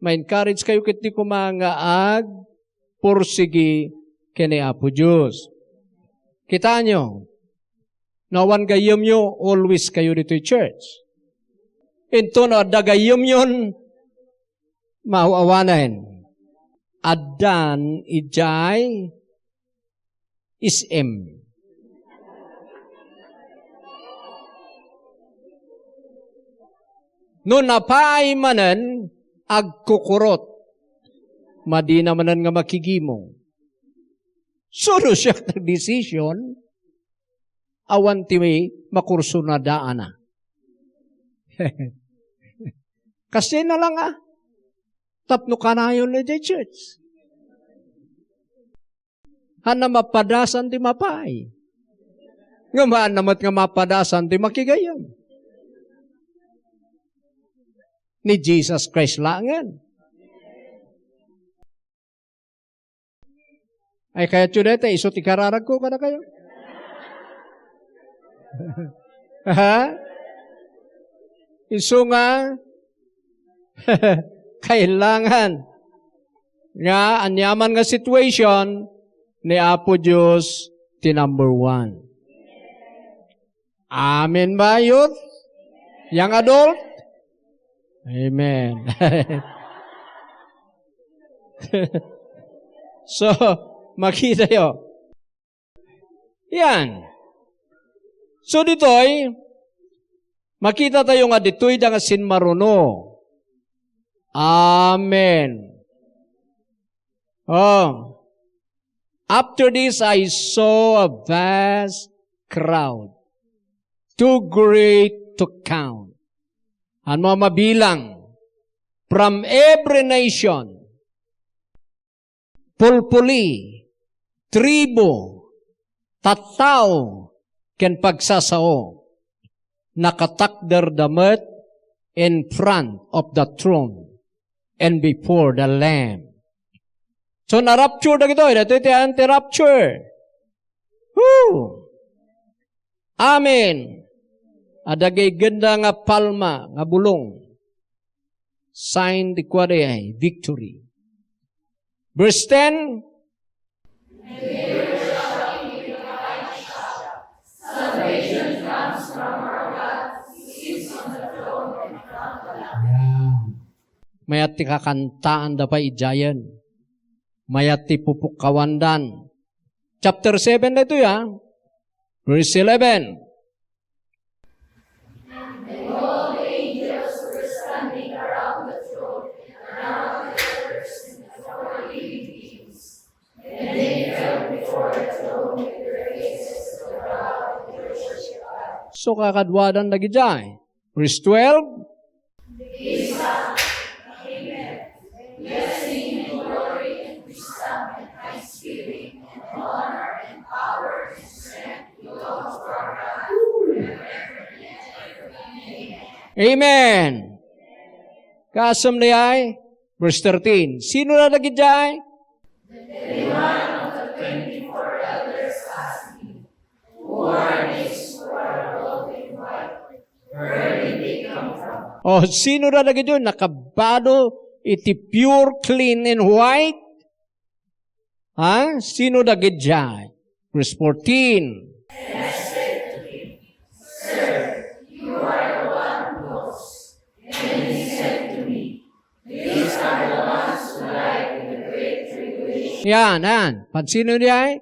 ma-encourage kayo ket di koma nga agpursigi ken ni Apo Dios. Kitaenyo, no awan gayyemyo, always kayo ditoy church. Inton no adda gayyemyon, maaw-awanen. Addan idiay S M. No napaay manen, agkukurot. Madina manen nga makigimong. Suno siya nagdesisyon, awan ti makursunadaana. Kasi na lang, ah. Tapno kanayon na di church. Hanna mapadasan ti mapaay. Nga maan na met nga mapadasan ti makigayyem. Ni Jesus Christ laengen. Ay, kayatyo dayta, isu ti kararagko kadakayo. Ha? Isu nga kailangan nga aniaman nga situation ni Apo Dios ti number one. Amen ba, youth? Young adult? Amen. So, makita yo. Yan. So, ditoy, makita tayo nga ditoy da nga sinmaruno. Amen. Oh. After this, I saw a vast crowd, too great to count. Ano mabilang? From every nation, pulpuli, tribu, tattao, ken pagsasao, nakatakderda met in front of the throne and before the Lamb. So, na-rapture dagitoy, dagitoy ti anti-rapture. Woo! Amen. Adda gaygenna nga palma nga bulong. Sign ti kuari ay victory. Verse ten. Ayan. Mayat ti kakantaanda pay idiayen. Mayat ti pupukkawandan. Chapter seven daytoy, ah. Verse eleven. So, kakaduadan dagidiay. Verse twelve. Amen. Kaasam na yay? Verse thirteen. Sino na dagidiay? O, sino na dagidiay? Nakabado iti pure, clean, and white? Ha? Sino dagidiay? Verse fourteen. Yan, yan. Pansino diay?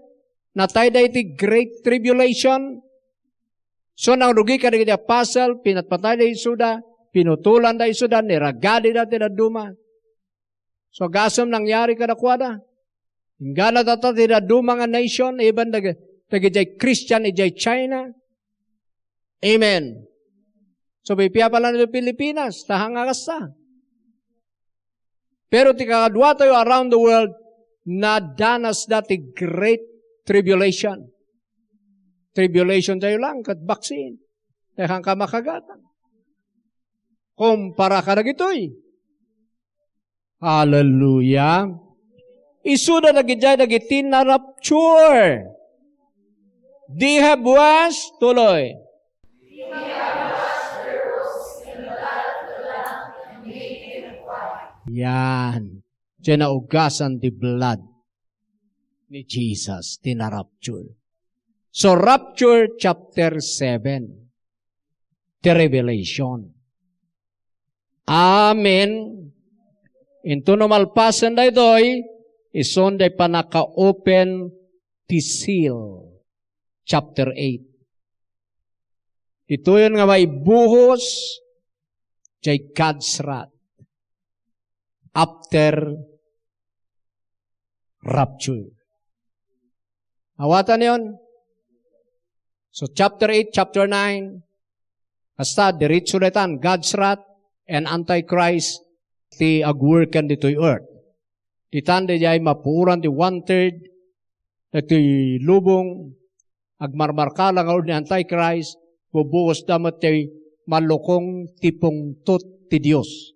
Natayda iti great tribulation. So, nangrugi kadagiti apostle, pinatpatayda isuda, pinutolanda isuda, niragadida ti dadduma. So, gasem nangyari kadakuada. Inggana tatta ti dadduma nga nation, even dag-, dagidiay Christian idiay China. Amen. So, pipiapalan ti Pilipinas, ta hanga kasta. Pero ti kakaduatayo around the world, nadanasda ti great tribulation. Tribulation tayo lang, ket vaccine. Dikanka makagatang. Kumpara kadagitoy. Hallelujah. Isuda dagidiay dagiti na-rapture. They have washed, tuloy. Yan. Diay naugasan ti blood ni Jesus, ti na-rapture. So, rapture chapter seven, ti Revelation. Amen. Into no malpasen daytoy, isun diay panaka-open ti seal, chapter eight. Itoyon nga maibuhos, diay God's wrath after rapture. Awatanyon? So, chapter eight, chapter nine, basta, diretso daytan, God's wrath and Antichrist, ti agworken ditoy earth. Ditan, diay mapuoran ti one-third, dagiti lubong, agmarmarka la nga adu ni Antichrist, bubuosda met ti malukong ti pungtot ti Dios.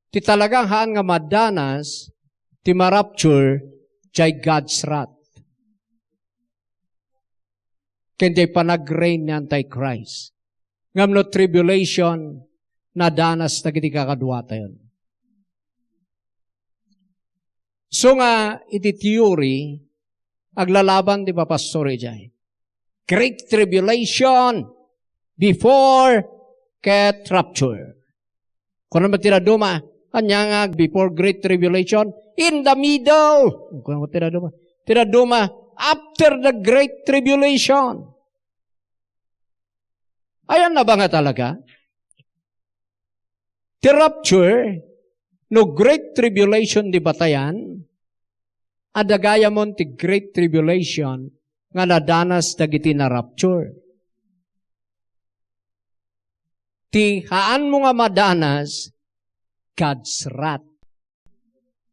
Ti talagang haan nga madanas ti ma-rapture, diay God's wrath. Ken diay panag-reign ni Antichrist. Ngem no tribulation, nadanas dagiti kakaduatayon. So nga, iti theory, aglalaban ti papastor idiay. Great tribulation before ket rapture. Kuna met ti dadduma, ania nga before great tribulation? In the middle. Kuna met ti dadduma. Ti dadduma, after the great tribulation. Ayanna ba nga talaga? Ti rapture, no great tribulation ti batayan, adda gayamon ti great tribulation nga nadanas dagiti na-rapture. Ti haanmo nga madanas, God's wrath.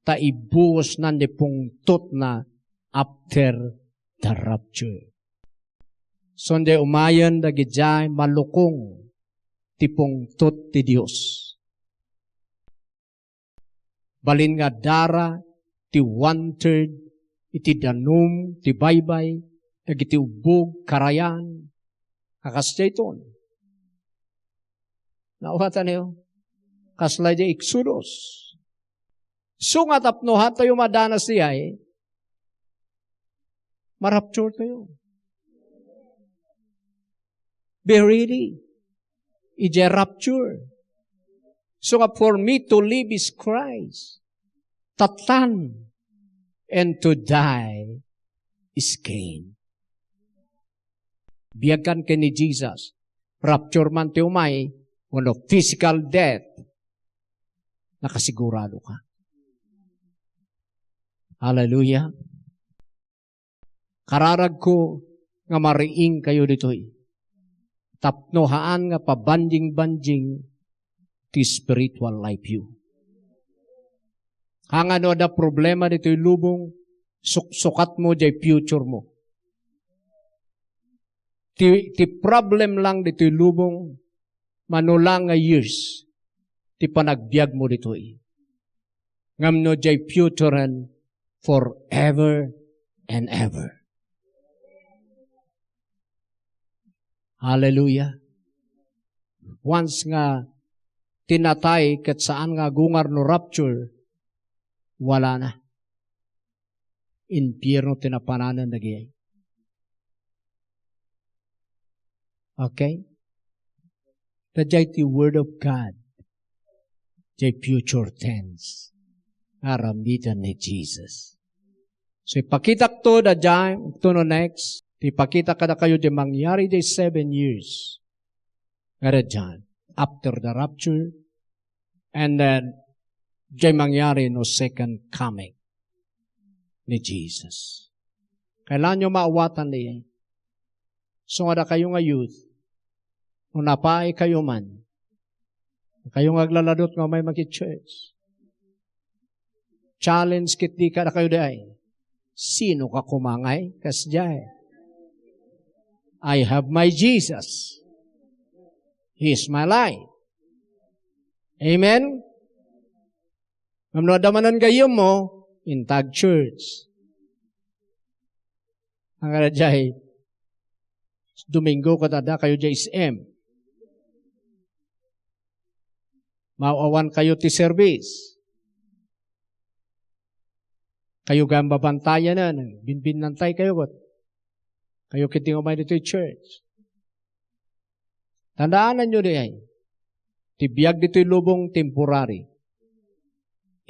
Ta ibuosnan ti pungtotna after the rapture. Son diay umayen dagidiay malukong ti pungtot ti Dios. Balin nga dara ti one-third iti danum ti baybay dagiti ubbog, karayan, a kas dayton. Naawatan niyo? Kasla di Exodus. So nga tapno haantayo madanas diay, ma-rapture tayo. Be ready. Idiay rapture. So nga, for me to live is Christ. Tatan. And to die is gain. Biagkan ken ni Jesus. Rapture man ti umay, wenno physical death, nakasigurado ka. Hallelujah. Kararagko nga mariing kayo ditoy. Tapno haan nga pabanjing-banjing ti spiritual life you. Haan nga no adda problema ditoy lubong, suksukatmo diay future mo. Ti, ti problem lang ditoy lubong, mano lang nga years ti panagbiagmo ditoy. Ngem no diay futuren, forever and ever. Hallelujah. Once nga ti natay ket saan nga agungar no rapture, wala na. Impierno ti napananen dagiti. Okay? Daydiay ti Word of God. Diay future tense. Aramiden ni Jesus. So, ipakitak to, daydiay, to no next. Ipakita kadakayo diay mangyari diay seven years. Nga daydiay, after the rapture, and then, diay mangyari no second coming ni Jesus. Kailangan nyo maawatan diay. So nga dakayo nga youth, no napaay kayo man, kayo nga aglaladot nga umay maki-church, challenge ket di kadakayo diay. Sino ka kumangay? Kasdiay. I have my Jesus. He is my life. Amen? Ngem no adda manen gayyemmo, intag church. Ang ara jay, Domingo ket adda kayo jay S M. Maaw-awan kayo ti service. Kayo gayam babantayanen, binbinnantay kayo ket. Kayo ketdi nga umay ditoy church. Tandaananyo diay, ti biag ditoy lubong temporary.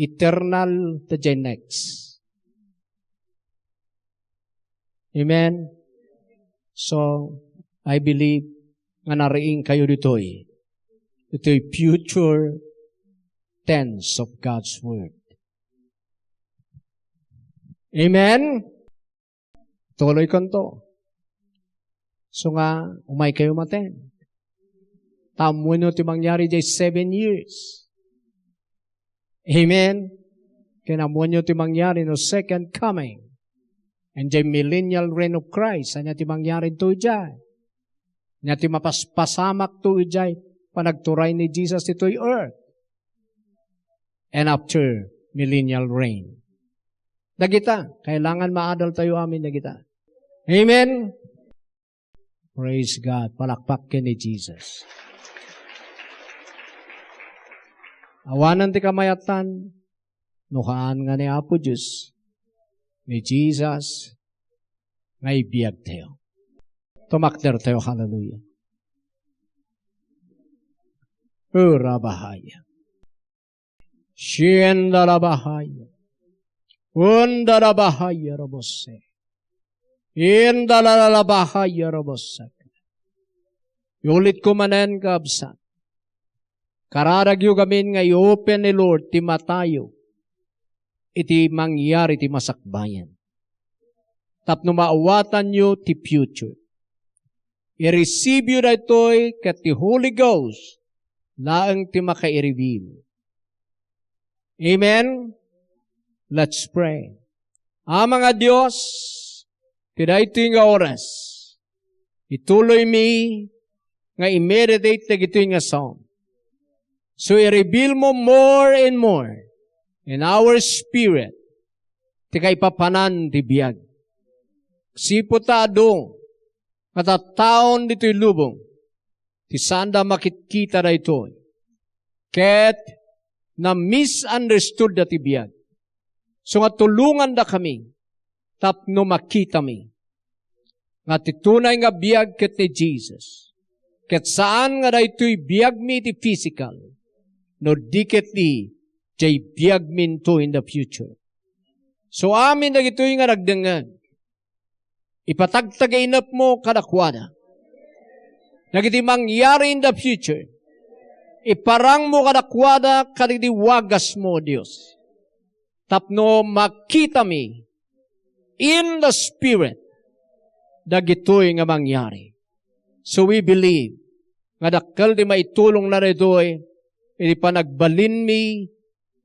Eternal ta jay next. Amen? So, I believe nga nariing kayo ditoy. Ditoy future tense of God's Word. Amen? Tuloykonto. So nga, umay kayo maten. Ta ammoenyo ti mangyari jay seven years. Amen? Ken ammoenyo ti mangyari no second coming. And jay millennial reign of Christ. Ania ti mangyari ditoy jay? Ania ti mapaspasamak ditoy jay panagturay ni Jesus ditoy earth? And after millennial reign. Dagita, kailangan maadal tayo amin dagita. Amen? Praise God. Palakpak ken ni Jesus. Awanan ti kamayatan, no haan nga ni Apo Dios, ni Jesus, nga ibiag tayo. Tumakder tayo, hallelujah. Ura bahaya. Shienda la bahaya. Unda la bahaya robose. Inda la la bahaya robose. Iulitko manen, kabsat. Karadagyo gamin nga i-open ni Lord ti matayo iti mangyari ti masakbayan. Tapno maawatanyo ti future. I-receive-yo daytoy ket ti Holy Ghost laeng ti makairibil. Amen? Let's pray. Ama nga Dios, ti daytoy nga oras, ituloymi nga i-meditate dagitoy nga Psalm. So, i-reveal mo more and more in our spirit ti kaipapanan ti biag. Sipud ta adu nga tattaon ditoy lubong ti saanda makitkita daytoy. Ket na-misunderstood da ti biag. So nga tulongandakami tapno makitami nga ti tunay nga biag ket ni Jesus. Ket saan nga daytoy biagmi iti physical, no di ket di jay biagminto in the future. So amin dagitoy nga nagdengngeg, ipatagta nga inepmo kadakuada. Dagiti mangyari in the future, iparangmo kadakuada kadagiti wagasmo, Dios. Tapno makitami in the spirit dagitoy nga mangyari. So we believe nga dakkel ti maitulongna daytoy iti panagbalinmi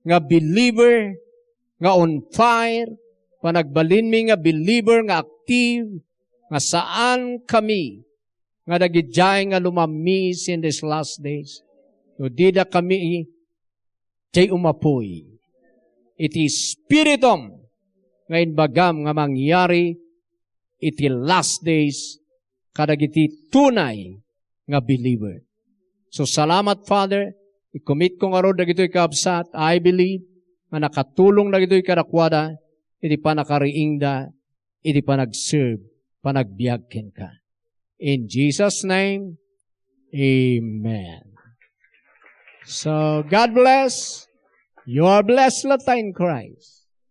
nga believer nga on fire, panagbalinmi nga believer nga active, nga saan kami nga dagidiay nga lumammis in these last days. No dida kami jay umapoy iti Espiritum nga imbagam nga mangyari iti last days kadagiti tunay nga believer. So, salamat, Father. I-commit ko ngarud dagitoy kabsat. I believe nga nakatulong dagitoy kadakuada iti pannakariingda, iti panagserve, panagbiag kenka. In Jesus' name, amen. So, God bless. You are blessed, latta, in Christ.